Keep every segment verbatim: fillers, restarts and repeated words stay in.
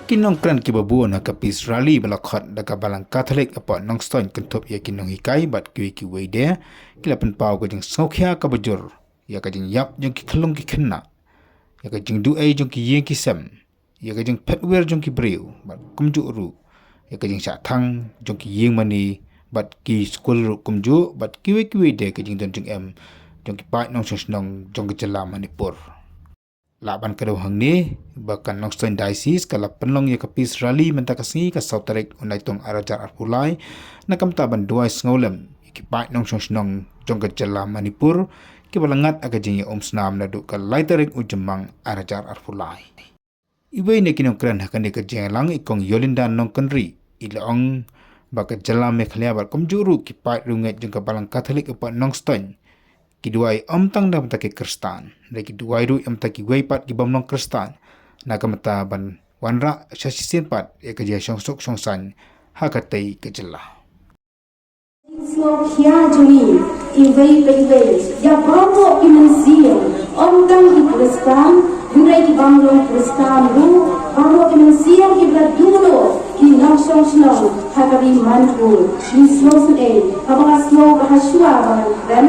Ki nongkren kiba bun ha ka Peace Rally ba la khot da ka Balang Katholik hapoh Nongstoiñ kynthup ïa ki nonghikai bad kiwei kiwei de, ki la pynpaw ka jingsngewkhia kaba jur ïa ka jingïap jong ki khyllung ki khynnah, ïa ka jingduh ei jong ki ïing ki sem, ïa ka jingphet wir jong ki briew bad kumjuh ruh ïa ka jingshah thang jong ki ïing mane bad ki skul ruh kumjuh bad kiwei kiwei de ka jingdon jingem jong ki paid nongshong shnong jong ka jylla Manipur. Lah ban kdew hangne ba ka Nongstoiñ Diocese ka la pynlong ïa ka Peace Rally mynta ka sngi ka saw tarik u Naitung ar hajar arphew lai, na ka bynta ban duwai sngewlem ïa ki paid nongshong shnong jong ka jylla Manipur kiba la ngat ha ka jingïaumsnam naduh ka lai tarik u Jymmang ar hajar arphew lai. Iwei na ki nongkren ha kane ka jingïalang i Kong Yolinda Nongkynrih i la ong ba ka jylla Meghalaya bad kumjuh ruh ki paid riewngeit jong ka Balang Katholik hapoh Nongstoiñ ki duwai ym tang na ka bynta ki Khristan, hynrei ki duwai ruh ïa ka bynta kiwei pat ki bym long Khristan, na ka bynta ban wanrah sha shisien pat ïa ka jingshong suk shong saiñ ha katei ka jylla. Sngewkhia jong ngi iwei pa iwei ïa baroh ki mynsiem, ym tang ki Khristan, hynrei ki bym long Khristan ruh, baroh ki mynsiem kiba la duh noh ki nongshong shnong ha ka ri Manipur. Ngi sngewsynei haba nga sngew ba ha shuwa ba ngan kren,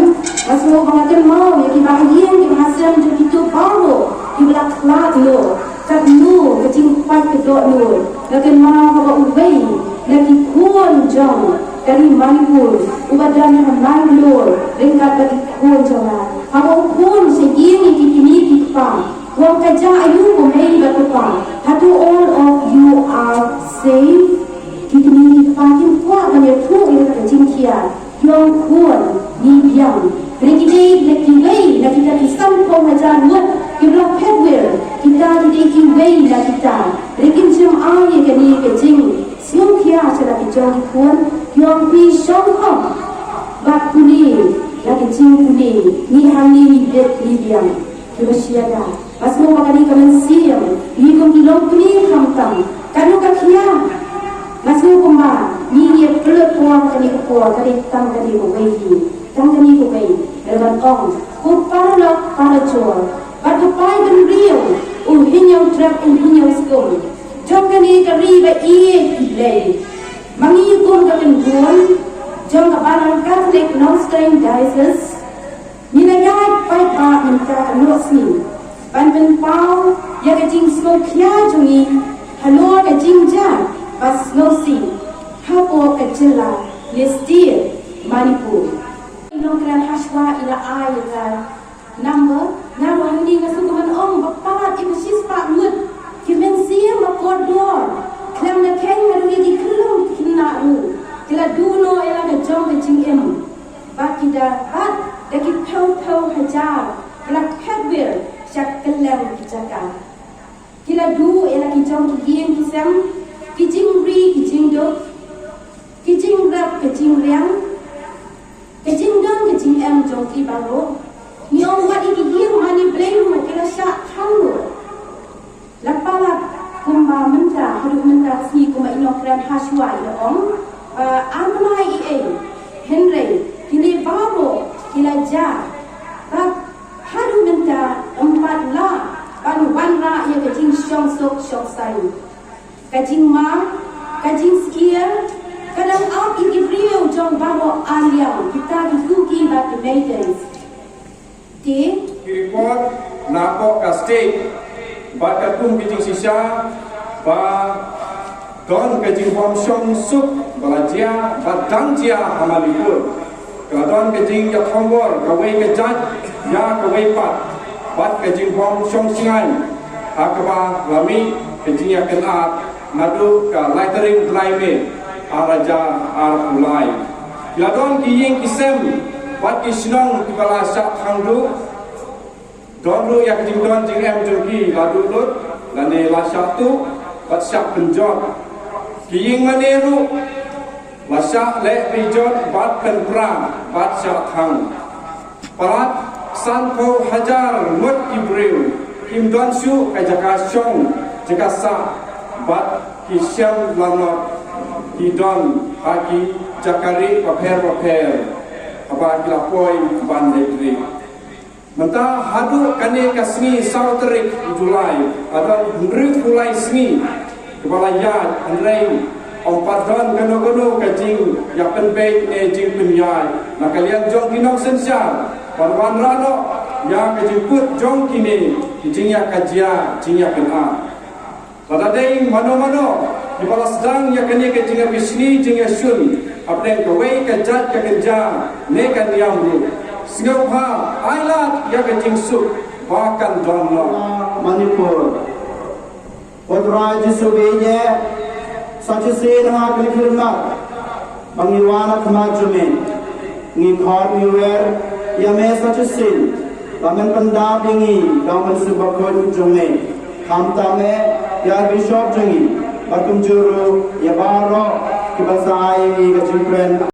nga sngew ba nga kynmaw ïa kiba ha ïing kiba ha sem jong kito baroh kiba la khlad noh. Katno ka jingpait ka dohnud. Nga kynmaw haba uwei na ki khun jong ka ri Manipur uba don ha Manipur ryngkat bad ki khun jong nga, haba u phone sha ïing ïa ki kmie ki kpa, u ong, ka jia aïu ko mei bad ko pa? Hato all of you are safe? Ki kmie ki kpa kim kwah ban ïathuh ïa ka jingkhia. Ki ong, khun, ngi biang. Hynrei ki dei na kiwei na kita ki sanphew hajar ngut kiba la phet wir. Kita ki dei kiwei na kita. Hynrei kim shym ai ïa kane ka jingsngewkhia sha la ki jong ki khun. Ki ong, phi shong khop bad pule la ki jingpule. Ngi hangne ngi bit ngi biang. Kiba shia da. Nga sngew ba kane ka mynsiem ngi kum ki longkmie khamtam. Kano ka khia? Nga sngew kumba ngi ïa pynlut por kane ka por, ka dei tang kane kawei hi. Tang kane kawei. Re ban ong, ko paralok parajor bad ko paidbynriew, u hynñiew trep u hynñiew skum jong kane ka ri ba ïeit ki Blei. Ma ngi kum ka kynhun jong ka Balang Katholik Nongstoiñ Diocese, ngi la ïaid paidbah mynta ka nohsngi ban pynpaw ïa ka jingsngewkhia jong ngi halor ka jingjia ba sngewsih hapoh ka jylla ne state Manipur. I nongkren ha shuwa i la ai ïa ka number, nga ruh hangne nga sngewkmen ong ba palat ïa ka shispah ngut ki mynsiem ba kordor, khlem da kheiñ haduh ïa ki khyllung ki khynnah ruh ki la duh noh ïa la ka jong ka jingim. Bad ki da, bad da ki phew phew hajar ki la phet wir sha kylleng ki jaka. Ki la duh ïa la ki jong ki ïing ki sem, ki jingri ki jingduk, ki jingrep ki jingriang, ki jingdon ki jingem jong ki baroh. Ngi ong wat ïa ki ïing mane Blei ruh ki la shah thang noh. La palat kumba mynta, haduh mynta ka sngi kumba i nongkren ha shuwa i la ong, ba ar bnai i ei, hynrei kine baroh ki la jia. Bad haduh mynta ym pat lah ban wanrah ïa ka jingshong suk shong saiñ. Ka jingma, ka jingsheptieng ka dang ap ïa ki briew jong baroh ar liang, kita ki Kuki bad ki Meiteis. Ki report na pok ka state bad ka kum ki jingshisha ba don ka jingbym shong suk ba la jia bad dang jia ha Manipur. Ka la don ka jingïathombor kawei ka jait ïa kawei pat bad ka jingbym shong shngaiñ ha kaba la mih ka jingïakynad naduh ka lai tarik bnai May ar hajar arphew lai. La don ki ïing ki sem bad ki shnong kiba la shah thang duh. Don ruh ïa ka jingdon jingem jong ki la duh lut lane la shah tuh bad shah pynjot. Ki ïing mane ruh la shah leh pynjot bad pynpra bad shah thang. Palat sanphew hajar ngut ki briew kim don shuh ka jaka shong jaka sah bad ki shem lanot ki don ha ki jaka rieh bapher bapher haba ki la poi ban leit rieh. Mynta haduh kane ka sngi saw tarik July, haduh hynriewphew lai sngi Kaba la ïaid, hynrei ym pat don kano kano ka jingïapynbeit ne jingpynïaid na ka liang jong ki nongsynshar ban wanrah noh ïa ka jingkut jong kine ki jingïakajia jingïakynad. Lada dei mano mano kiba la sdang ïa kane ka jingïabishni jingïashun hapdeng kawei ka jait ka kynja ne ka niam ruh, sngewbha ai lad ïa ka jingsuk ba kan don noh. Manipur. Ko Trai Jisu, bad ïa sa shisien ha kane ka khlieh mat ba ngi wan ha khmat jong me, ngi khot ngi wer ïa me sa shisien ba men pyndap ïa ngi da u Mynsiem Bakhuid jong me, khamtam eh ïa u Bishop jong ngi bad kumjuh ruh ïa baroh kiba sa ai ïa ngi ka jingkren.